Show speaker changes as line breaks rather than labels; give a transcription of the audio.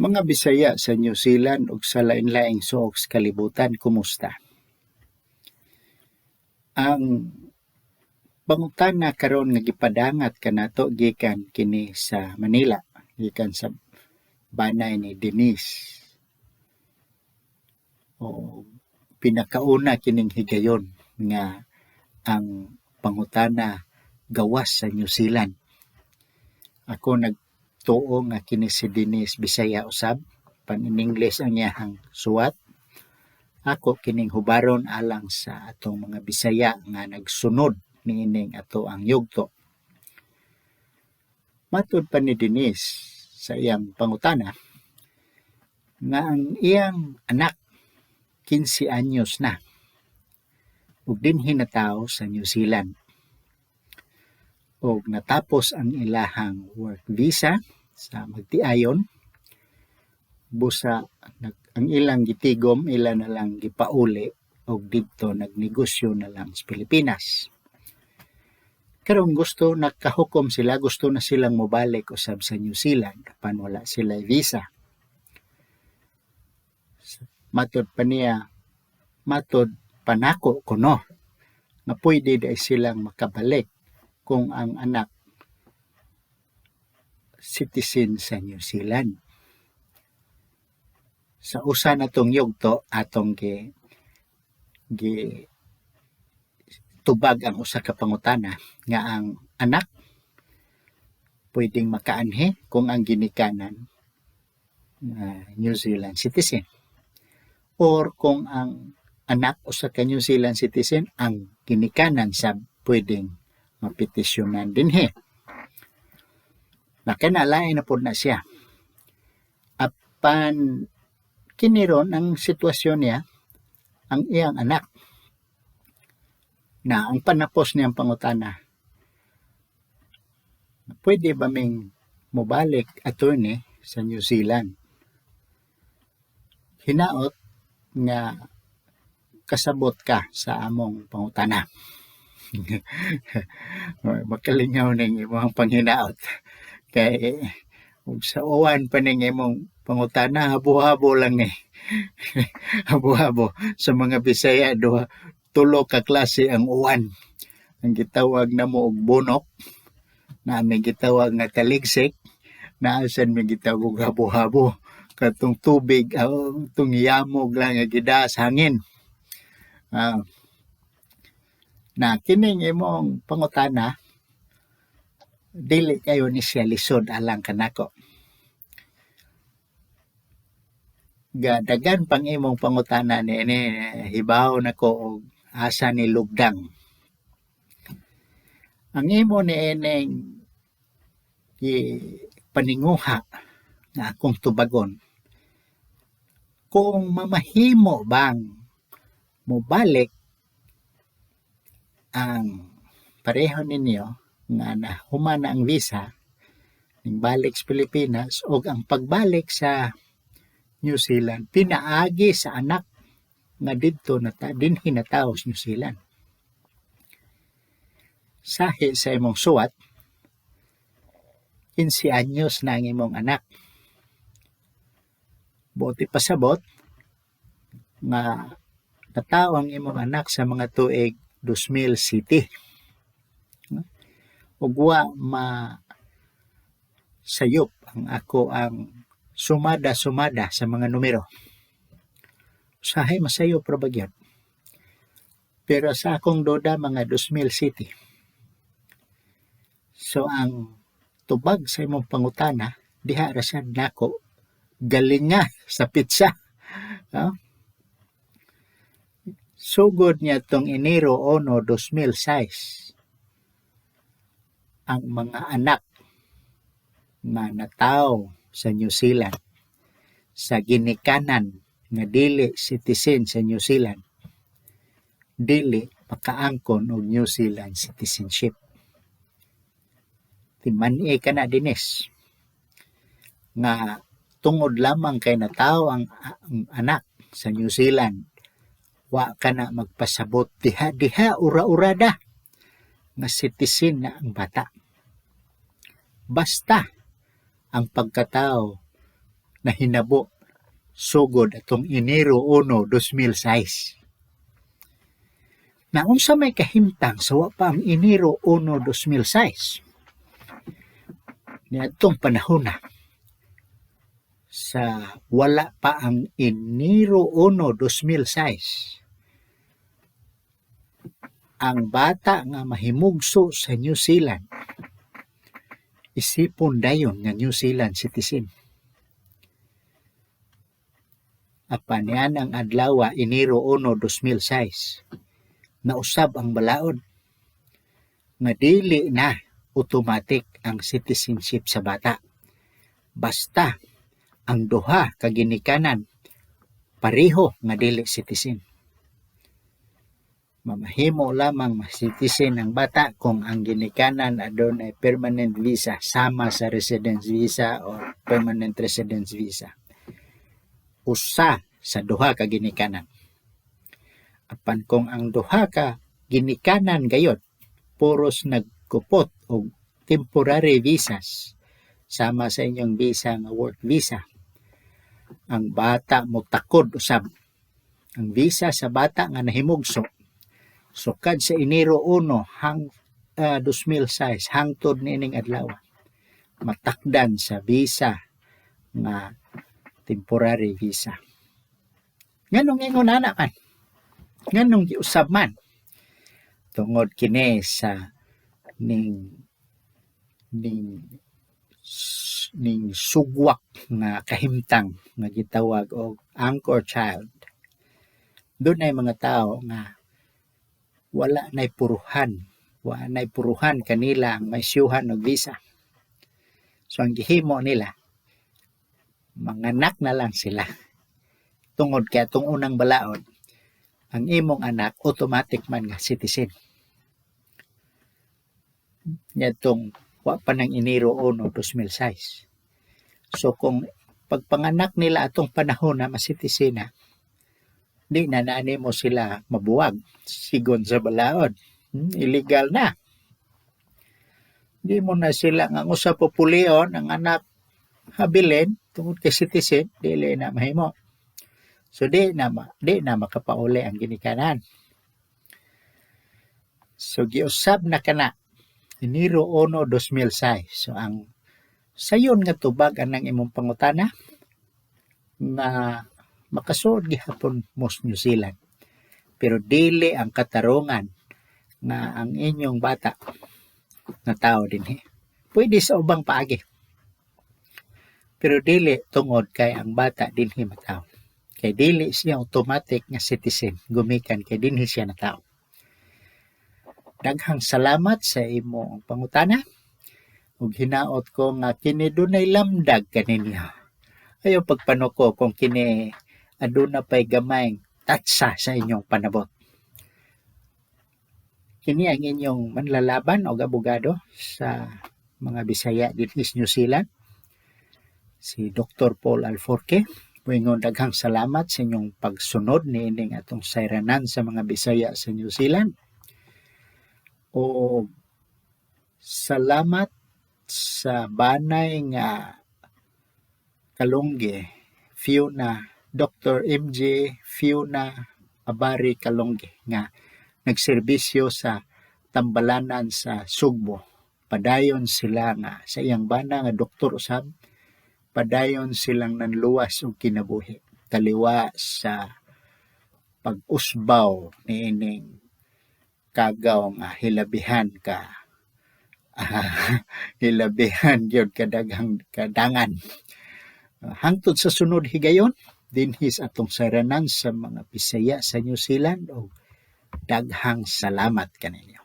Mga Bisaya sa New Zealand ug sa lain-laing suok sa kalibutan, kumusta? Ang pangutana karon nga gipadangat kanato gikan kini sa Manila, gikan sa banay ni Denise. O pinakauna kining higayon nga ang pangutana gawas sa New Zealand. Ako nagtuo nga kini si Denise Bisaya usab, pan in English ang iyahang suwat. Ako kining hubaron alang sa atong mga Bisaya nga nagsunod niining ato ang yugto. Matud pa ni Denise sa iyang pangutana nga ang iyang anak 15 anyos na ug dinhi natawo sa New Zealand ug natapos ang ilahang work visa sa magtiayon, busa ang ilang gitigom, ila na lang gipauli og didto nagnegosyo na lang sa Pilipinas. Karon gusto nakahukom sila, gusto na silang mobalik usab sa New Zealand apan wala sila visa. Matod pa niya, matod pa nako kuno nga pwede diay silang makabalik kung ang anak citizen sa New Zealand. Sa usa natong yugto, atong gi tubag ang usa ka pangutana nga ang anak pwedeng makaanhi kung ang ginikanan New Zealand citizen, or kung ang anak usa ka New Zealand citizen, ang ginikanan sab pwedeng mapetisyonan dinhi. Na kana lain na pod na siya. Apan kini ron ang sitwasyon niya, ang iyang anak na ang panapos niyang pangutana, pwede ba ming mobalik, attorney, sa New Zealand? Hinaot nga kasabot ka sa among pangutana. Makalingaw ning imong panghinaot kay ug sa uwan pa ning imong pangutana, habo-habo lang ni. Habo-habo. Sa mga Bisaya, duha tulo ka klase ang uwan. Ang gitawag namo og bunok, naa may gitawag nga taligsik, naa sad may gitawag og habo-habo, katong tubig tong yamog lang nga gidaa sa hangin. Na kining imong pangutana, dili kayo ni siya lisod alang kanako. Gadagan pang imong pangutana niini, hibaw nako og asa ni lugdang. Ang imo niining paninguha nga akong tubagon, kung mamahimo bang mobalik ang pareho ninyo nga nahuman na ang visa ning balik sa Pilipinas og ang pagbalik sa New Zealand pinaagi sa anak nga didto na dinhi natawo sa New Zealand. Sahi sa imong suwat, 15 anyos na ang imong anak. Buot ipasabot nga natawo ang imong anak sa mga tuig 2000 City. Ug wa ma sayop ang ako ang sumada-sumada sa mga numero. Usahay masayop ra ba gyud. Pero sa akong duda, mga 2000 City. So ang tubag sa imong pangutana diha ra sad nako galinga sa petsa. No? Sugod niya tong Enero 1, 2006, ang mga anak nga natawo sa New Zealand sa ginikanan nga dili citizen sa New Zealand dili makaangkon og New Zealand citizenship. Timan-i ka na, Denise, nga tungod lamang kay natawo ang anak sa New Zealand, wa ka na magpasabot diha-diha ura-urada nga citizen na ang bata. Basta ang pagkatao nahinabo sugod atong Enero 1, 2006. Na unsa may kahimtang sa wa pa ang Enero 1, 2006? Niadtong panahona sa wala pa ang Enero 1, 2006, ang bata nga mahimugso sa New Zealand isipon dayon nga New Zealand citizen. Apan nianang adlawa, Enero 1, 2006, nausab ang balaod nga dili na automatic ang citizenship sa bata. Basta ang duha ka ginikanan pareho nga dili citizen. Mamahimo lamang ma-citizen ang bata kung ang ginikanan adunay permanent visa sama sa residence visa or permanent residence visa. Usa sa duha ka ginikanan. Apan kung ang duha ka ginikanan gayod puros nagkupot og temporary visas sama sa inyong visa nga work visa, ang bata motakod usab. Ang visa sa bata nga nahimugso sukad sa Enero 1 hang 2006 hangtod niining adlaw matakdan sa visa nga temporary visa. Nganong ingon ana man? Nganong giusab man? Tungod kini sa ning sugwak nga kahimtang nga gitawag og anchor child. Dunay mga tawo nga wala nay puruhan, wa nay puruhan kanila ang maisyuhan og visa. So ang gihimo nila, manganak na lang sila. Tungod kay atong unang balaod, ang imong anak automatic man nga citizen. Niadtong wa pa nang Enero 1, 2006. So kung pagpanganak nila atong panahon na ma-citizen na, di na na mo sila mabuwag sigon sa balaod. Illegal na. Di mo na sila nga usa populion ang anak habilin tungod kay citizen, dili na mahimo. So di na makapauli ang ginikanan. So giusab na kana Enero 1, 2006. So ang sayon nga tubag anang imong pangutana nga makasuod gihapon mo sa New Zealand. Pero dili ang katarungan nga ang inyong bata nga tao dinhi. Pwede sa ubang paagi. Pero dili tungod kay ang bata dinhi matawo. Kay dili siya automatic nga citizen gumikan kay dinhi siya natawo. Daghang salamat sa imong pangutana ug hinaot ko nga kini dunay lamdag kaninyo. Ayaw pagpanuko kung kini aduna pay gamayng tatsa sa inyong panabot. Kini ang inyong manlalaban og abogado sa mga Bisaya dinhi sa New Zealand, si Dr. Paul Alforque. Moingon daghang salamat sa inyong pagsunod niining atong sayranan sa mga Bisaya sa New Zealand. O salamat sa banay nga Kalongge, Fiona, Dr. MJ Fiona Abari Kalongge nga nagserbisyo sa tambalanan sa Sugbo. Padayon sila nga sa iyang bana nga doktor usab, padayon silang nanluwas og kinabuhi taliwa sa pag-usbaw niining kagaw nga hilabihan ka hilabihan gyud kadaghang kadangan. Hangtod sa sunod higayon dinhi sa atong sayranan sa mga Bisaya sa New Zealand og daghang salamat kaninyo.